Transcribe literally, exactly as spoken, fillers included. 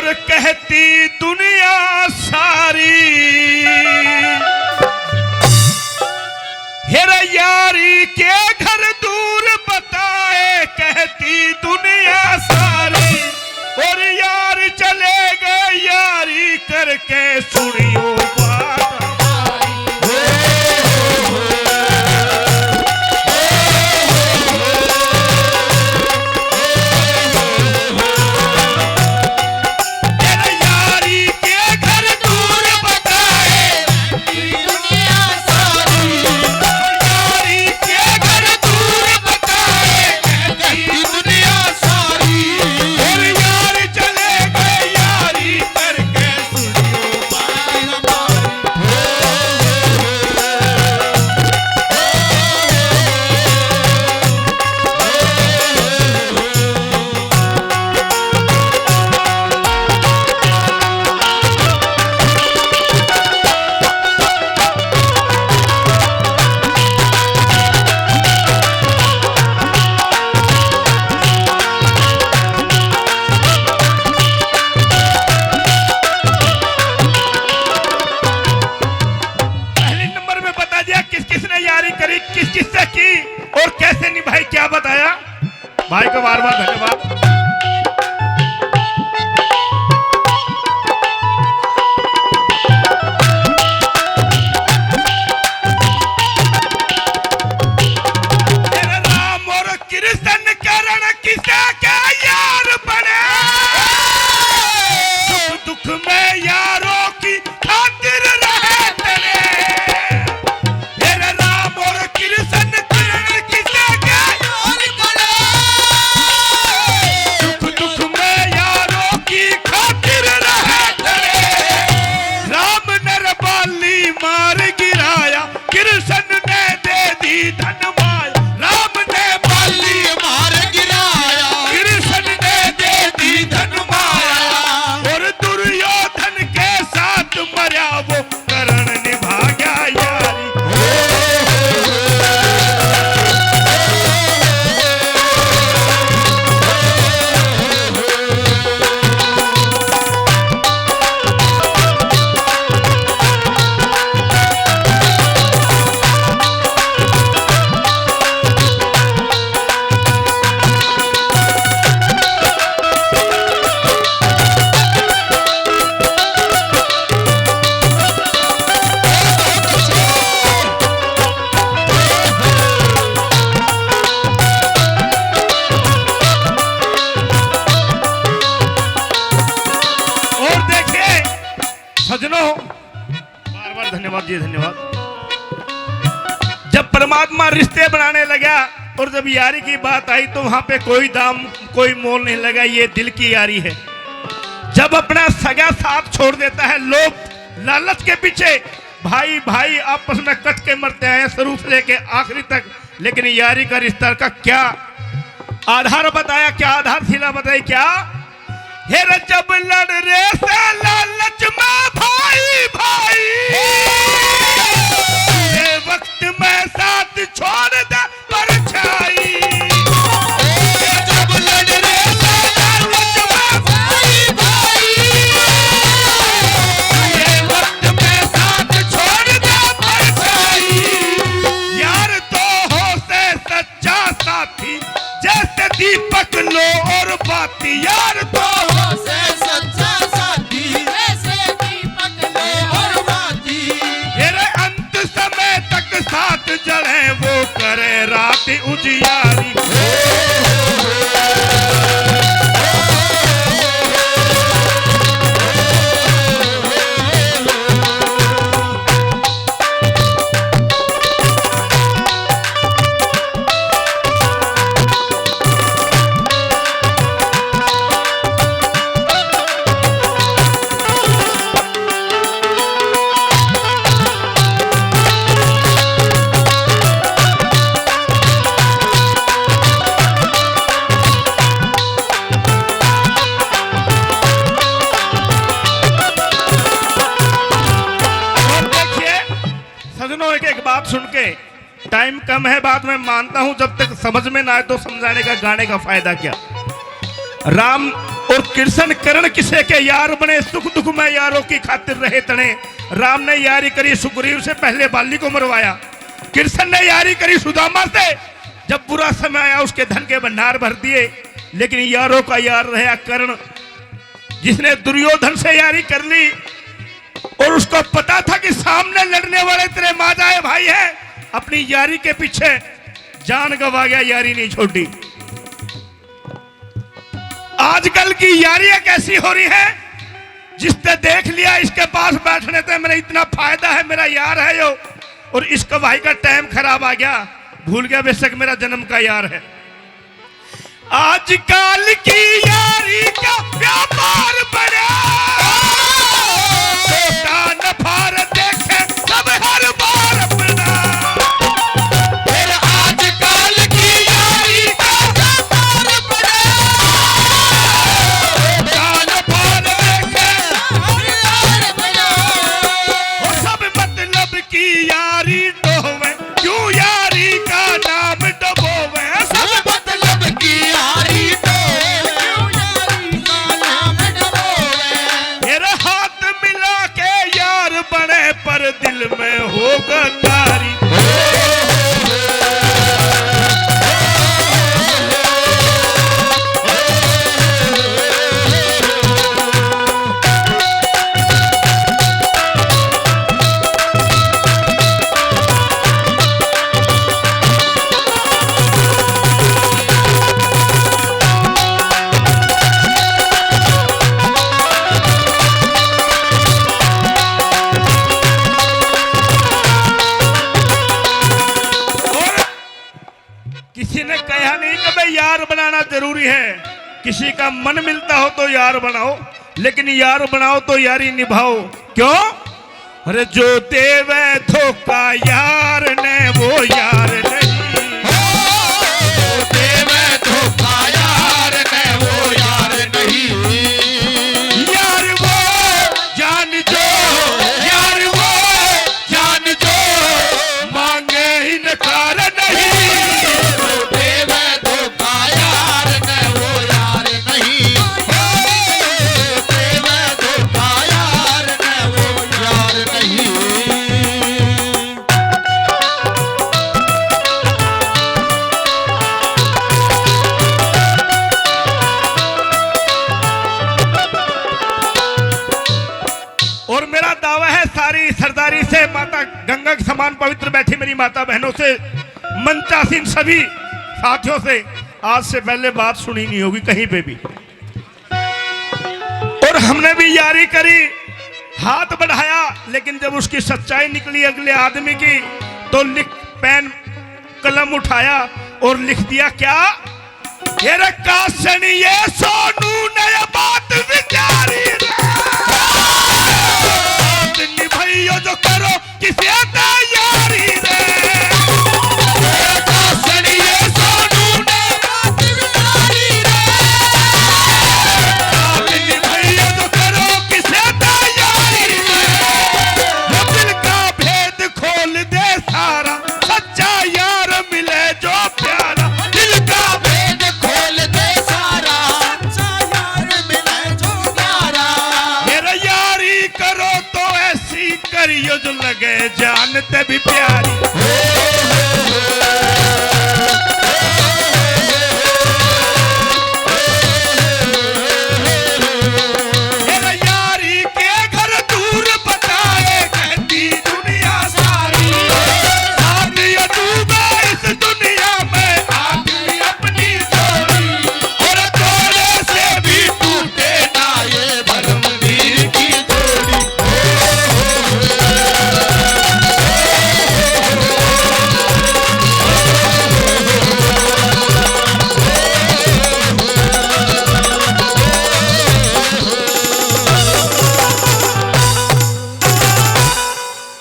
कहती दुनिया सारी, हेरा यारी के घर दूर बताए, कहती दुनिया सारी। और यार चले गए यारी करके, सुनियो बात हमारी। तेरे यारी के घर दूर बताए, दुनिया सारी। यारी के घर दूर बताए, दुनिया सारी। और यार चले गए यारी करके, सुनियो बात हमारी। पहले नंबर में बता दिया किस किस ने यारी करी, किस किस से की और कैसे निभाई, क्या बताया। भाई को बार बार धन्यवाद। तेरे राम और कृष्ण करण किसे के यार बने, सुख दुख में यारों की खातिर रहे तेरे। तेरे राम और कृष्ण करण किसे के यार बने, सुख दुख में यारों की खातिर रहे तेरे। राम ने बाली मार गिराया, कृष्ण ने दे दी धन माया। राम ने बाली मार गिराया, कृष्ण ने दे दी धन माया। और दुर्योधन के साथ मरा वो करण निभा गया यारी। और देखिए सजनों, बार बार धन्यवाद जी, धन्यवाद। जब परमात्मा रिश्ते बनाने लगा और जब यारी की बात आई तो वहां पे कोई दाम, कोई मोल नहीं लगा। ये दिल की यारी है। जब अपना सगा साथ छोड़ देता है, लोग लालच के पीछे भाई भाई आपस में कट के मरते आए शुरू से लेके आखिरी तक, लेकिन यारी का रिश्ता का क्या आधार बताया, क्या आधारशिला बताई, क्या? हे रे जब लड़ रे से लालच में भाई भाई, ये वक्त में साथ छोड़ दे परछाई। जब लड़ रे से लालच में भाई भाई, ये वक्त में साथ छोड़ दे परछाई। यार तो हो से सच्चा साथी, जैसे दीपक लो और बाती। यार तो हो से सच्चा साथी, जैसे दीपक लो और बाती। तेरे अंत समय तक साथ जले, वो करे रात उजियारी। और देखिए सजनों, एक एक बात सुन के, टाइम कम है, बात मैं मानता हूं, जब तक समझ में ना आए तो समझाने का, गाने का फायदा क्या। राम और कृष्ण कर्ण किसे के यार बने, सुख दुख में यारों की खातिर रहे तने। राम ने यारी करी सुग्रीव से, पहले बाली को मरवाया। कृष्ण ने यारी करी सुदामा से, जब बुरा समय आया उसके धन के भंडार भर दिए। लेकिन यारों का यार रहा कर्ण, जिसने दुर्योधन से यारी कर ली और उसको पता था कि सामने लड़ने वाले तेरे माँ जाए भाई हैं, अपनी यारी के पीछे जान गवा गया, यारी नहीं छोड़ी। आजकल की यारियां कैसी हो रही है, जिसने देख लिया इसके पास बैठने से मेरा इतना फायदा है, मेरा यार है यो, और इसका भाई का टाइम खराब आ गया, भूल गया बेशक मेरा जन्म का यार है। आजकल की यारी का व्यापार बड़ा, छोटा नफा देखे सब हर बार अपना। फिर आजकल की यारी का व्यापार बड़ा, छोटा नफा देखे हर बार अपना। वो सब मतलब की यारी डोवे, क्यों यारी का नाम डबोवे? सब मतलब की यारी डोवे, क्यों यारी का नाम डबोवे? मेरा हाथ मिला के यार बने, पर दिल में हो गद्दारी। और किसी ने कहा नहीं कि भाई यार बनाना जरूरी है, किसी का मन मिलता हो तो यार बनाओ, लेकिन यार बनाओ तो यारी निभाओ। क्यों? अरे जो देवे धोखा यार ने वो यार नहीं। हो, देवे धोखा यार ने वो यार नहीं। यार वो जान जो, यार वो जान जो मांगे इनकार नहीं। देवे धोखा यार ने वो यार नहीं। हो, देवे धोखा यार ने वो यार नहीं। और मेरा दावा है सारी सरदारी से, माता गंगा के समान पवित्र बैठी मेरी माता बहनों से, मंचासीन सभी साथियों से, आज से पहले बात सुनी नहीं होगी कहीं पे भी। और हमने भी यारी करी, हाथ बढ़ाया, लेकिन जब उसकी सच्चाई निकली अगले आदमी की, तो लिख, पेन कलम उठाया और लिख दिया क्या? ये रखा सनिए सोनू ने ये बात विचारी रे।